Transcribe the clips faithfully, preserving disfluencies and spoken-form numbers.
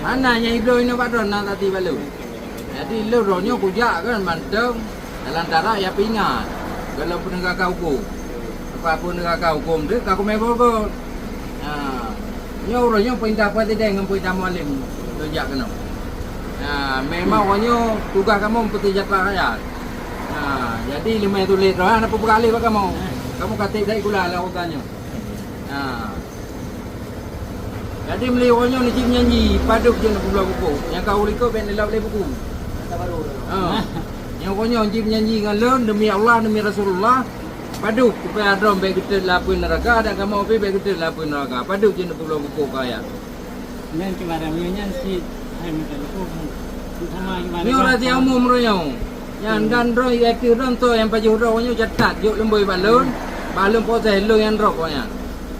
Hana nyang ibloe inoe bak droe na tati bak lôn. Jadi lôn roh nyoe kujak kan mantong dalam cara ya peuingat dalam penegakan hukum. Apa penegakan hukum tu ka kumé bogo. Ha. Nyoe uroe nyoe peurintah presiden ngon peurintah mualim lôn jak keunoe. Ha, memang uroe nyoe tugaih kamoe peuseujahteura rakyat. Ha, jadi leumeh tuléh droe hana peugah lé bak kamoe. Kamoe ka tieb dari gula lah urusan nyoe. Ha. Jadi meuli uroe nyoe neucit nyanyi, padub jeuet neupubloe buku. Nyang ka ulikot bèk neulab lé buku. Ha. Nyang uroe nyoe jeuet nyanyi ngon lôn demi Allah, demi Rasulullah. Padub supaya droe bèk geutot lam apui neuraka dan kamoe pih bèk geutot lam apui neuraka. Padub jeuet neupubloe buku keu ayat. Nyan cuma ramé nyan sit hai meutelepon. Sama gimana? Nyoe rahasia umum roh nyoe. Nyan dan droe ié teuh droe toh nyang pajoh droe nyoe catat jok leumboi bak lôn. Bak lôn proses lôn nyang droe nyan.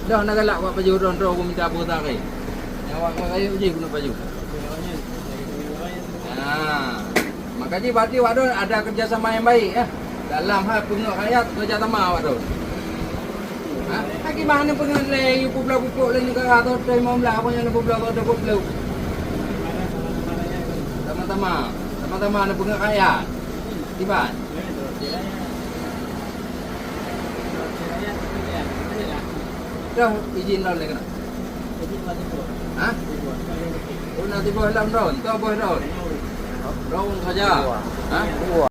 Dah na galak bak pajoh droe droe ku minta peue takai. Nyang awak ngon rayeuk jih keuneuk pajoh. Nah, maka jih berarti awak droe ada kerjasama yang baik ya. Dalam hal peungeut rakyat kerjasama awak droe. Ha? Lagi mah hana peungeut lé, yue peubloe pupuk lé negara tu, tu limong blaih, apa nyang peubloe tu, tu peubloe. Sama-sama, sama-sama hana peungeut rakyat. Kiban? Dah izin dah lé kena. Ha? Oh, nanti boh lam dah, entah boh dah. Dah saja. Ha?